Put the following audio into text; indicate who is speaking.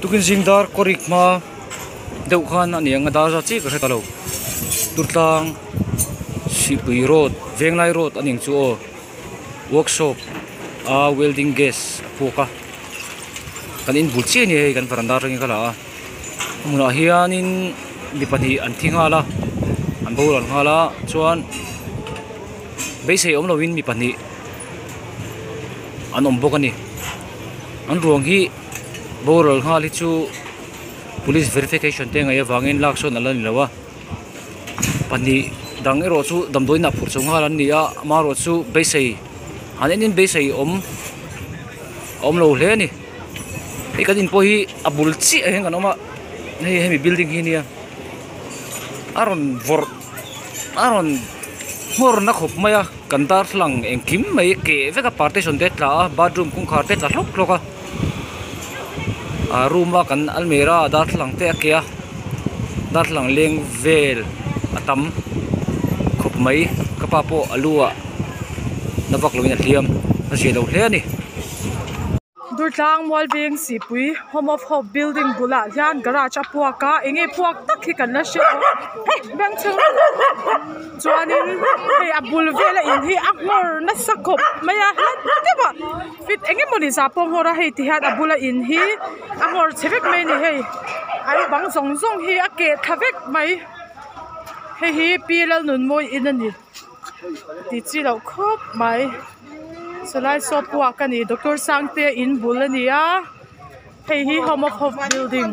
Speaker 1: Tukin zing dar kawrik hma deuh khan a ni ang a dar zat chiah ka hre ta lo Durtlang Sihpui road Venglai road a ni ang chu aw workshop a welding gas a puak a kan in bul chiah a ni hei kan varanda atangin ka la a a hmunah hianin mi pahnih an thi nghal a an boral nghal a chuan beisei awm lovin mi pahnih an awm bawk a ni an ruang hi boral nghal hi chu police verification te ngaih avangin lak sawn ala ni lo a pahnih dang erawh chu damdawi inah phurh chho nghal an ni a amaherawh chu beisei an en in beisei awm a awm lo hle a ni hei kan in pawh hi a bul chiah ah hian kan awm a hei hemi building hi ania a rawn vawrh a rawn nghawr na khawp mai a kan darthlalang engkim mai keh vek a partition te a tla a bathroom kawngkhar te a tla hlawk hlawk a ah room a kan almirah darthlalang te a keh a darthlalang leng vel a tam khawp mai ka pa pawh a lu ah na vak lovin a hliam a zia lo hle a ni.
Speaker 2: Durtlang Mualveng Sipui Home of Hope building bulah hian garage a puak a enge puak tak hi kan la hre lo hei bank chhung chuanin hei a bul vela in hi a nghawr nasa khawp mai a hla deuh ah feet eng emawni zah pawh a nghawr a hei ti hian a bula in hi a nghawr chhe vek mai a ni hei an bang zawng zawng hi a keh thla vek mai hei hi pi Lalnunmawii in a ni. Ti chi loh khawp mai sawlai saw puak a ni doctor Sangtea in bul a ni a hei hi home of hope building.